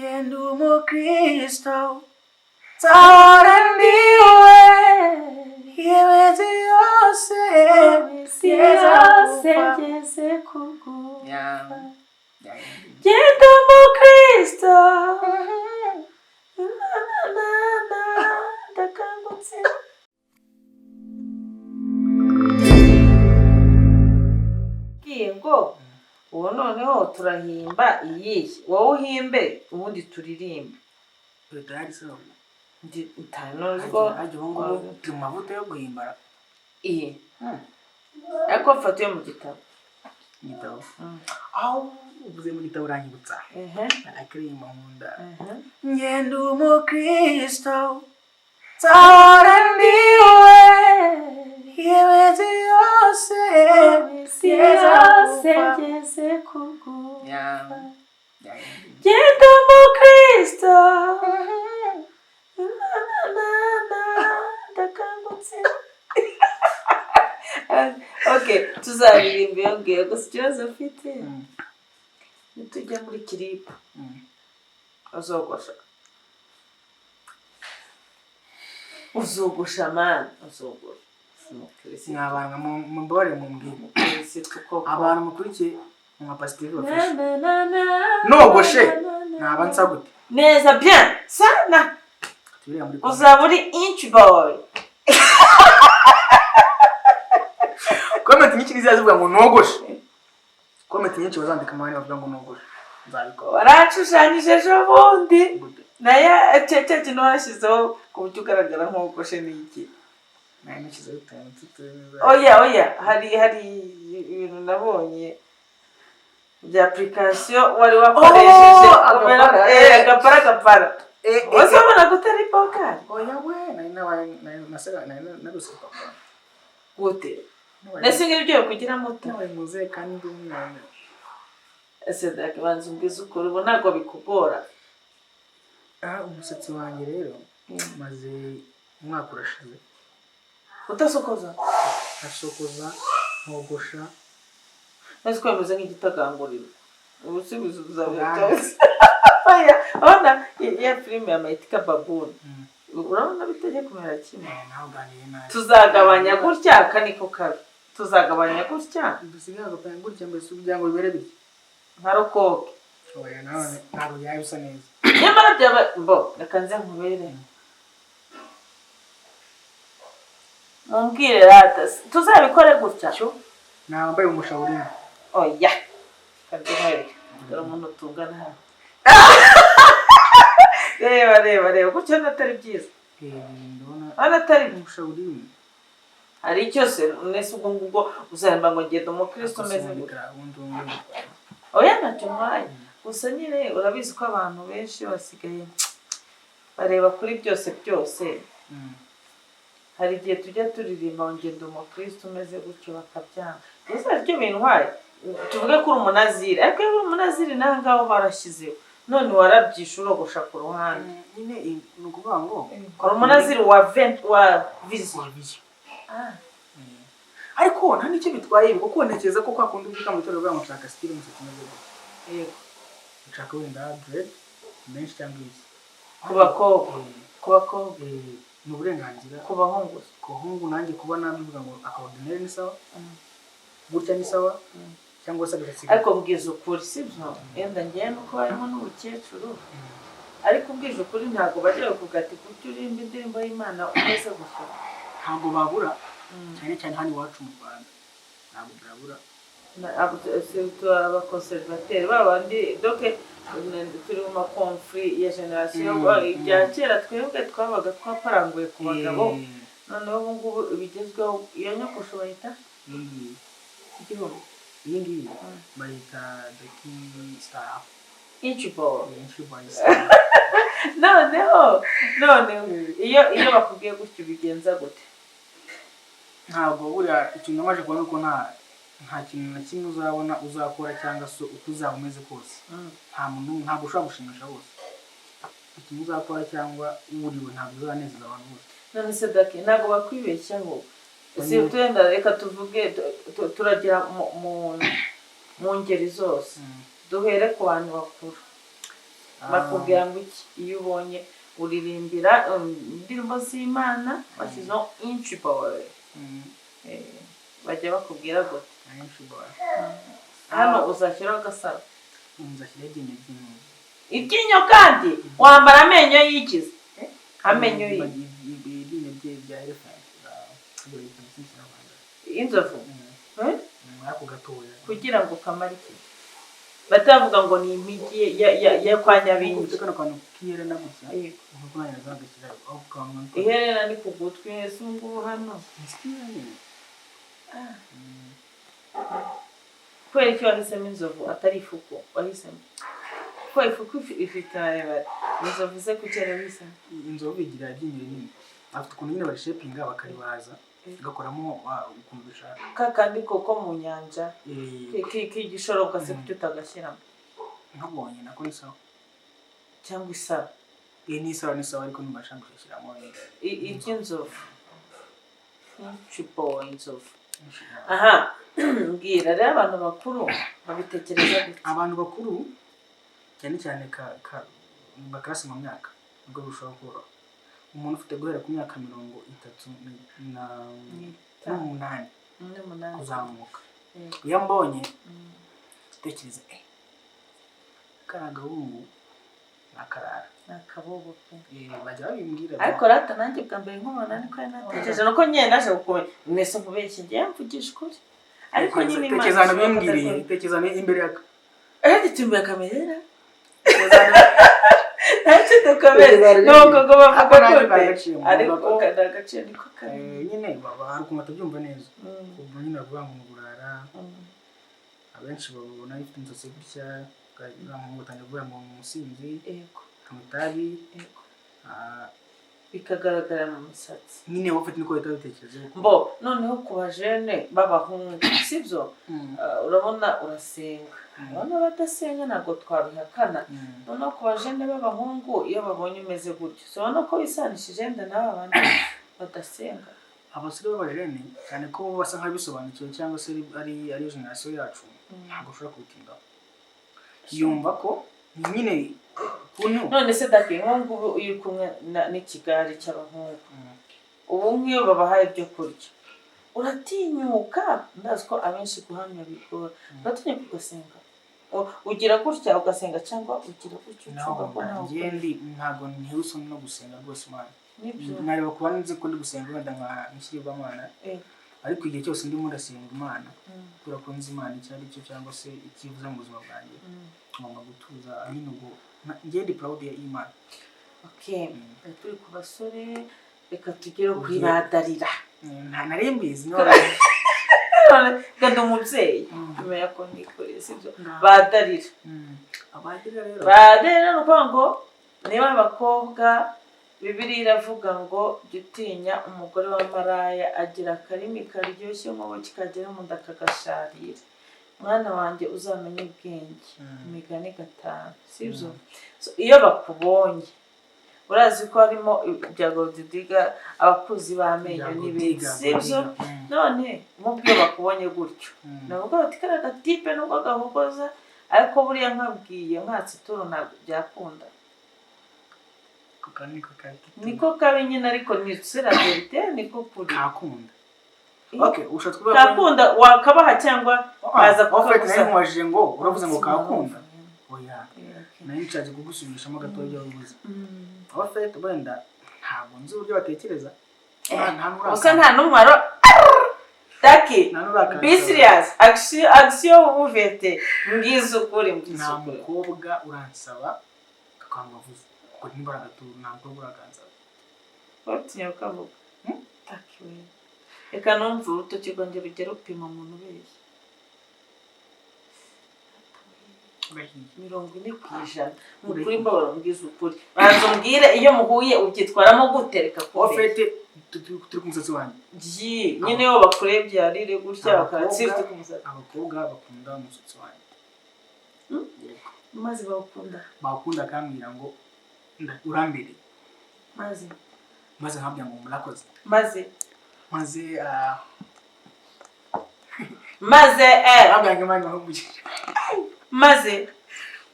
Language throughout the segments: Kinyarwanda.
Genda umukristo nzahora ndiwe iminsi yose Iminsi yose ngeze kugufa. Yeah. Genda umukristo na na na na ndakangutse. Ngiye ngo ubu noneho turahimba iyihe? Wowe uhimbe, ubundi turirimbe. Tayari sawa. Ndi ntanozwa. Hajya ubu ngubu turi mu mavuta yo guhimbara. Iyi ariko mfata iyo mu gitabo. Igitabo. Aho uvuze mu gitabo uranyibutsa. Akaririmba nkunda. Ngenda umukristo nzahora ndiwe iminsi yose. Iminsi yose ngeze kugufa. Yeah. Genda umukristo na na na na ndakangutse. Okay, tuzaririmba iyo ngiyo. Gusa ikibazo mfite, nitujya muri clip uzogosha, uzogosha mani, uzogosha umukristo. Ni abantu mumbabarire mumbwire. Umukristo koko. Abantu mukurikiye mu nka Pasiteri Na, bafashe. na, na, na, Nogoshe na, na, na. Naba nsa gute? Neza bien sana. Tubireba muri comment. Uzaba uri inch boy. Comment nyinshi niziza zivuga ngo nogoshe. Comment nyinshi bazandika amahane bavuga ngo nogoshe. Nzabikora. Waranshushanyije ejo bundi. Gute? Nayo cya kintu washyizeho ku buryo ugaragara nk'uwogoshe ni iki? Nari nashyizeho utuntu tutumeze. Oya oya, hari ibintu nabonye bya application wari wakoresheje. Oh, agapara. Agapara agapara. Wese wabona ko utari bogari. Oya we, nari nabaye nari nasaga nari naruse papa. Gute? Nabaye Ndetse ngibyo kugira muto. nabaye muzehe kandi ndi umwana. Ese banza umbwize ukuri, ubu ntabwo bikugora? Ah, umusatsi wanjye rero maze umwaka urashize. Udasokoza? Asokoza, nkogosha. Ese ko bimeze nk'igitaganguriro, ubu si Ubwanwa. Oya, urabona ya filime ya Mayitika Babuni, urabona bitajya kumera kimwe? Nawe uganiriye nabi. Tuzagabanya gutya, aka niko kabi, tuzagabanya gutya. Dusigaye agapanga gutya mbese kugira ngo bibere bityo. Nka rokoke. Oya nawe ntabwo byaba bisa neza. Nyamara byaba mbo, reka nze nkubere, mumbwire rata, tuzabikore gutya. Cyo nambaye umushaburini. Oya, reka nze nkwereke, dore umuntu tungana hano, reba reba reba gutya, hano atari byiza? Ndabona Hano atari umushaburini. Hari icyo se nese ubwo ngubwo uzahemba ngo ngenda umukristo umeze gutya? Ubundi ubundi. Oya, ntacyo ntwaye, gusa nyine urabizi ko abantu benshi basigaye bareba kuri byose byose. Hari igihe tujya turirimba ngo ngenda umukristo umeze gutyo bakabyanga. Gusa hari icyo bintwaye, tuvuge ko uri umunaziri, ariko iyo uri umunaziri n'aha ngaho barashyizeho none warabyishe urogosha ku ruhande. Nyine ni ukuvuga ngo Uri umunaziri wa venti wa vision. Wa vision. Ariko nta n'icyo bitwaye ibi, kuko ntekereza ko kwa kundi ubyuka mu gitondo uvuga ngo nshaka style umusatsi umeze gutya. Nshaka wenda dread menshi cyangwa iki. Ku bakobwa, ku bakobwa. Ni uburenganzira. Ku bahungu? Ku bahungu nanjye kuba nabivuga ngo aka ordinaire ni sawa, gutya ni sawa, cyangwa se agasatsi. Ariko mbwiza ukuri, sibyo? Yenda ngewe nuko harimo n'ubukecuru, ariko ubwije ukuri ntabwo bajya bakuvuga ati kuki uririmba indirimbo y'Imana umeze gutya? Ntabwo babura, cyane cyane hano iwacu mu Rwanda ntabwo byabura. Abakonservateri babandi doke turi mu ma conflits ya génération. Ibya kera twebwe twabaga twaparanguye ku bagabo, noneho ubu ngubu ibigezweho, iyo nyogosho bayita Iyi ngiyi? Igihumbi. Iyi ngiyi bayita Daki Star. Inch boy. Benshi bayisanga. Noneho noneho iyo bakubwiye gutyo ubigenza gute? Ntabwo buriya ikintu namaze kubona uko nta kintu na kimwe uzabona uzakora cyangwa se uko uzaba umeze kose, nta muntu, ntabwo ushobora gushimisha bose. Ikintu uzakora cyangwa uriwe ntabwo uzanezeza abantu bose. None se Daki, ntabwo bakwibeshyaho? Si wenda reka tuvuge turagera mu ngeri zose, duhere ku bantu bakuru. Bakubwira ngo iki iyo ubonye uririmbira indirimbo z'Imana bashyizeho Inchi Boy? Bajya bakubwira gute? Inchi Boy. Hano uzashyiraho agasaro. Nzashyiraho iryinyo ry'inyo. Iryinyo kandi wambara amenyo yigize amenyo iryinyo rye rya elephant, inzovu ako gatoya. Kugira ngo kamare iki? Batavuga ngo ni impigi ya kwa Nyabingi. Kano kantu k'iherena gutya, nkuko nanjye nazagashyira aho kamwe. Iherena ni ku gutwi, ese ngubu hano kubera icyo wahisemo inzovu atari ifuku? Wahisemo ko ifuku ifite maremare, inzovu ze kuki ari wahisemo? Inzovu igira iryinyo rinini, afite ukuntu nyine barishepinga bakaribaza gakoramo ukuntu bishaka. Ka kandi koko mu nyanja k'igishorobwa se kuki utagashyiramo? Nkabonye nako ni sawa. Cyangwa isaro. Ni sawa, ni sawa, ariko ntibasha gushyiramo iry'inzovu. Inchipo inzovu. Aha mbwira rero, abantu bakuru babitekereza gute? Abantu bakuru cyane cyane bakarasa mu myaka nibwo birushaho koroha. Umuntu ufite guhera ku myaka 38 kuzamuka, iyo mbonye tekereza kari agahungu nakarara. Nakabobo pe. Bajya babimbwira. Ariko rata nanjye bwa mbere nkubona niko natekereje, nuko nyine naje gukomera mwese nkubeshye ngiye mvugisha ukuri, ariko nyine Imana tekereza bimbwiriye, tekereza imbere ya gitumbiye kamera ntacyo dukomere nuko ngo bavuga gute, ariko agaciro niko kari nyine hari ukuntu batabyumva neza. Ubwo nyine bavuga ngo burara, abenshi babona ifite umusatsi gutya, batangira kuvuga ngo ni umusinzi, itabi, bikagaragara mu musatsi nyine wowe ufite niko bahita babitekereza. Mbo noneho ku bajene b'abahungu sibyo, urabona urasenga, urabona badasenga ntabwo twabihakana. Noneho ku bajene b'abahungu iyo babonye umeze gutyo, ubona ko wisanishije wenda n'aba bandi badasenga. Abasore b'abajene cyane ko bo basa nk'abisobanukiwe cyangwa se ari generasiyo yacu, ntabwo ushobora kubitindaho, yumva ko nyine. None se dake nk'ubu iyo uri kumwe n'ikigare cy'abahungu, ubu nk'iyo babahaye ibyo kurya uratinyuka, ndazi ko abenshi guhamya bigora, uratinyuka ugasenga, ugira gutya ugasenga cyangwa ugira gutya ucunga ko ntawe. Ntabwo ntihuse no gusenga rwose Imana, nareba kuba nzi ko ndi gusenga wenda nka nshyirwamana, ariko igihe cyose ndimo ndasenga Imana kubera ko nzi Imana icyo ari cyo cyangwa se icyifuza mu buzima bwanjye, ngomba gutuza nyine. Ubwo njye ndi proud ya Imana. Okay, turi ku basore, reka tugere kuri badarira. Nta nari mbizi Ganda umubyeyi menya ko nikoreye sibyo badarira. Abadarira rero, badarira ni ukuvuga ngo niba abakobwa, Bibiliya iravuga ngo jya utinya umugore wa maraya, agira akarimi karyoshye nk'ubuki kagera mu nda kagasharira. Mwana wanjye uzamenye ubwenge. Imigani 5 sibyo? Iyo bakubonye urazi ko harimo ibya gold digger, abakuzi b'amenyo n'ibindi sibyo? None nk'ubwo iyo bakubonye gutyo navuga bati kariya gatipe nubwo gahogoza, ariko buriya nkabwiye nkatse ituro ntabwo byakunda. Niko kabi nyine, ariko ni la vérité, niko kuri. Kakunda. Okay, ushatse kuvuga kakunda wakabaha cyangwa baza kukagusa? Nari nkwajije ngo uravuze ngo kakunda. Oya. Nari nshatse kugusubirishamo gato ibyo wavuze. En fait wenda ntabwo nzi uburyo batekereza. Gusa nta n'umumaro. Daki, be serious. Action uvete. Mbwiza ukuri, mbwiza Nta ukuri. mukobwa uransaba kakanga avuze. Kuko nimbara gato nta mukobwa urakansaba. Watinya ukavuga. Daki we. Reka numve urutoki rwanjye rugera rupima umuntu ubeshya. 40%. Mukuri mbabara mbwiza ukuri. Banza umbwire iyo muhuye ubyitwaramo gute, reka En fait turi ku musatsi wanjye. Nyine iyo bakurebye yarire gutya bakatsirwa ku musatsi. Abakobwa bakunda umusatsi wanjye. Maze bawukunda. Bawukunda akambwira ngo urambereye. Maze nkabwira ngo murakoze. Maze Maze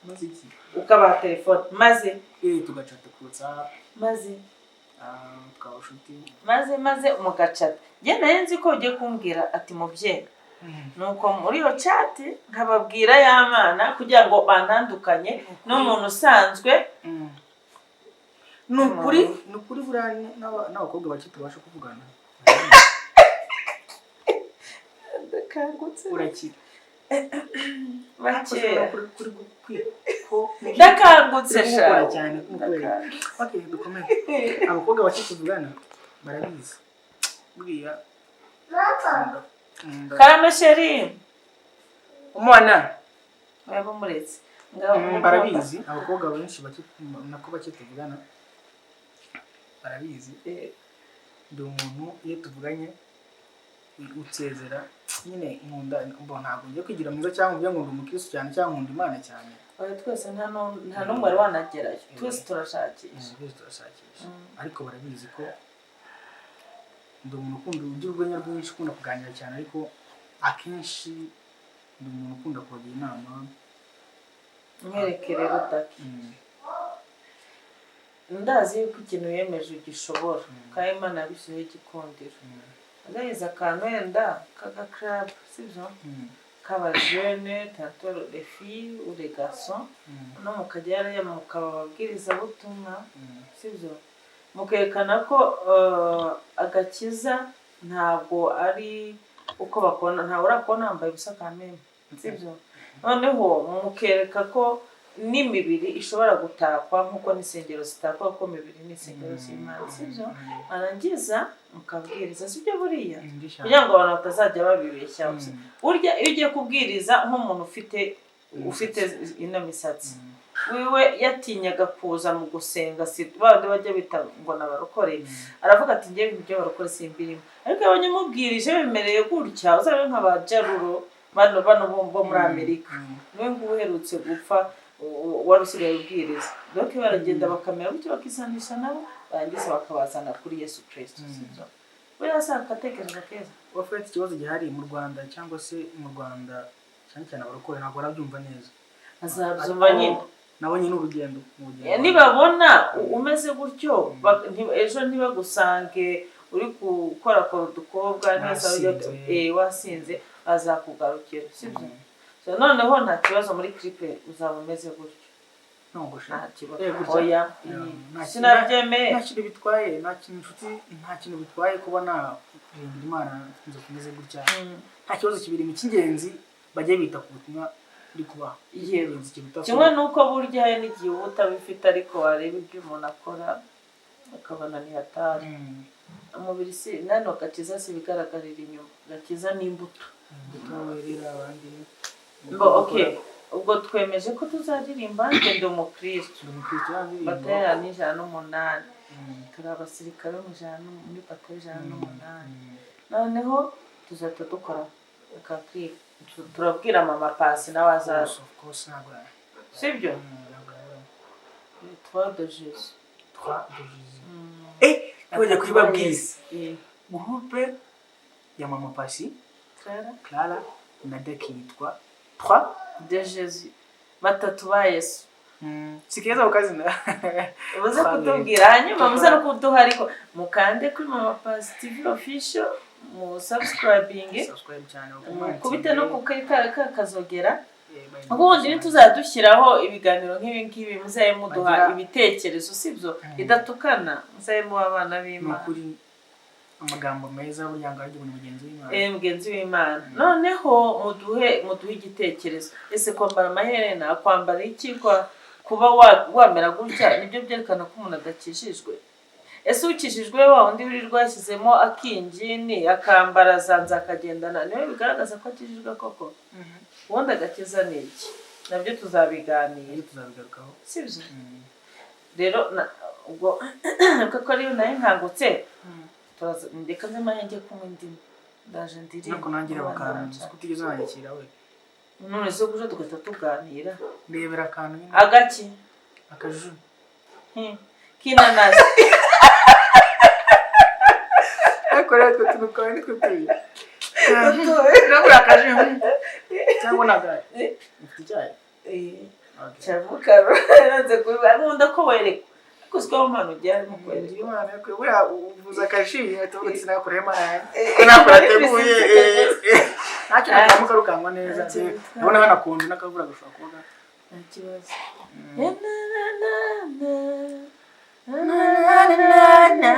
maze iki? Ukabaha telefone maze Tugacata ku WhatsApp. Maze Tukaba inshuti. Maze mugacata. Njye nari nzi ko ugiye kumbwira ati: "Mubyeyi," nuko muri iyo chat nkababwira ya mana kugira ngo bantandukanye n'umuntu usanzwe. Ni ukuri, ni ukuri, buriya n'abakobwa bake tubasha kuvugana. Ndakangutse. Urakira. Bakeya. Kuri ko Ndakangutse. Uri gukora Sha. cyane. Ndakangutse. Okay, dukomere. Abakobwa bake tuvugana barabizi buriya Karame, chéri. Umwana. Mwaba muretse. Ngaho. Barabizi, abakobwa benshi bake, nako bake tuvugana barabizi. Ndi umuntu iyo tuvuganye unsezera nyine nkunda. Mbona ntabwo ngiye kwigira mwiza cyangwa mvuge ngo ndi umukristo cyane cyangwa nkunda Imana cyane. Oya, twese nta n'umwe wari wanagerayo, twese turashakisha. Twese turashakisha, ariko barabizi ko ndi umuntu ukunda, ugira urwenya rwinshi, ukunda kuganira cyane, ariko akenshi ndi umuntu ukunda kubagira inama. Mwereke rero, Daki. Ndazi yuko ikintu wiyemeje ugishobora, kandi Imana yabishyizeho igikundiro. Agahiza akantu wenda k'agakarabu, sibyo? K'abajene, tantôt les filles ou les garçons, no mukajya hariya mukaba ababwirizabutumwa, sibyo? Mukerekana ko agakiza ntabwo ari uko bakubona, ntawe urakubona wambaye ubusa kameme, sibyo? Noneho mukereka ko n'imibiri ishobora gutakwa nk'uko n'insengero zitakwa, kuko imibiri ni insengero z'Imana, sibyo? Warangiza mukabwiriza, sibyo? Buriya kugira ngo abantu batazajya babibeshya. Burya iyo ugiye kubwiriza nk'umuntu ufite ino misatsi, wiwe yatinyaga kuza mu gusenga, si bandi bajya bita ngo ni abarokore, aravuga ati: "Ngewe ibintu by'abarokore simbirimo." Ariko iyo abonye umubwirije bemereye gutya, uzabe nka ba Jaruro bano bo muri Amerika, niwe nguwo uherutse gupfa, wari usigaye ubwiriza. Donc baragenda bakamera gutyo, bakisanisha nabo, barangiza bakabazana kuri Yesu Kirisito, sibyo? Buriya si agatekerezo keza? Wafite ikibazo gihari mu Rwanda, cyangwa se mu Rwanda cyane cyane abarokore ntabwo barabyumva neza. Azabyumva nyine. Nabo nyine urugendo mu rugendo. Nibabona umeze gutyo, ejo ntibagusange uri gukorakora udukobwa Wasinze. Wasinze, bazakugarukira, sibyo? So, noneho nta kibazo, muri clip uzaba umeze gutyo. Nogoshe. Nta kibazo. Gutya. Oya. Sinabyemeye. Nta kintu bitwaye, nta kintu, inshuti, nta kintu bitwaye kuba naririmbira Imana inzu kumeze gutya. Nta kibazo kibirimo. Icy'ingenzi bajye bita ku butumwa uri kubaha. Icy'ingenzi kiruta Kimwe n'uko burya hari n'igihe uba utabifite, ariko wareba ibyo umuntu akora ukabona ni hatari. Umubiri si nano, gakiza si ibigaragarira inyuma, gakiza ni imbuto. Ubutumwa werera abandi. Mbo okay, ubwo twemeje ko tuzaririmba "Njye ndi umukristo". Ndi umukristo, ya ndirimbo. Bataya ni 108. Turi abasirikare bo mu ijana muri batayo 108. Noneho tuzahita dukora aka clip. Turabwira mama Pasi nawe azaza. Of course, ntabwo Sibyo? Ntabwo yabura. Trois de Jésus. Trois de Jésus. Tujya kubibabwira. Groupe ya mama Pasi, Clara. Clara na Deki yitwa Trois de Jésus, batatu ba Yesu. Si keza ku kazina. Muze Trois. Kutubwira hanyuma, muze no kuduha, ariko mukande kuri Mama Pasi TV Official, mu subscribing. Subscribe cyane. Mukubite no ku kazogera. Ubundi ntituzadushyiraho ibiganiro nk'ibi ngibi, muzabe muduha ibitekerezo, sibyo? Idatukana, muzabe muba abana Ni b'Imana. ukuri, amagambo meza burya ngo arya mugenzi w'Imana. Mugenzi w'Imana. Noneho muduhe igitekerezo: ese kwambara amaherena, kwambara iki, kuba wamera gutya, nibyo byerekana ko umuntu adakijijwe? Ese ukijijwe, wa wundi wirirwa yashyizemo akingini, akambara zanze, akagendana, niwe bigaragaza ko akijijwe koko? Ubundi agakiza ni iki? Nabyo tuzabiganira. Ibyo tuzabigarukaho. Sibyo? Rero ubwo kuko ariyo nayo nkangutse, turaza, reka nze maye njye kunywa indimu, ndaje ndirimba. Ariko nangira Abana akantu. baranshaka. Ko utigeze wanyakira we. None se guje tugahita tuganira. Ndebera akantu nyine. Agaki? Akaju. K'inanasi. Ariko rero twe tuntu twawe nitwe tubi nabura akaju cyangwa nagaye ufite icyayi. Okay. Cyavukaro yanze kubivuga. Nkunda ko werekwa, ariko siko mpano ugiye arimo kwerekwa. Imana yo buriya uvuza akaji tuvuga ati sinakoreye Imana yanjye ko ntabwo nateguye. Ntacyo nakamuka rukangwa neza. Ntacyo bitwaye. Ndabona hanakonje n'akavura gashobora kuba Nta kibazo. Na na na na na na na na na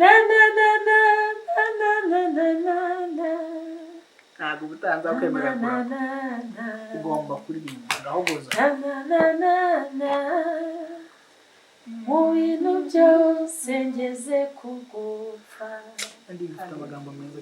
na na na na na na na. Ntabwo ubutaha nzakwemerera na kurapa. Na na. Ugomba kuririmba ngahogoza. Na na na na na. Mu bintu byose ngeze kugupfa. Andi bifite amagambo meza.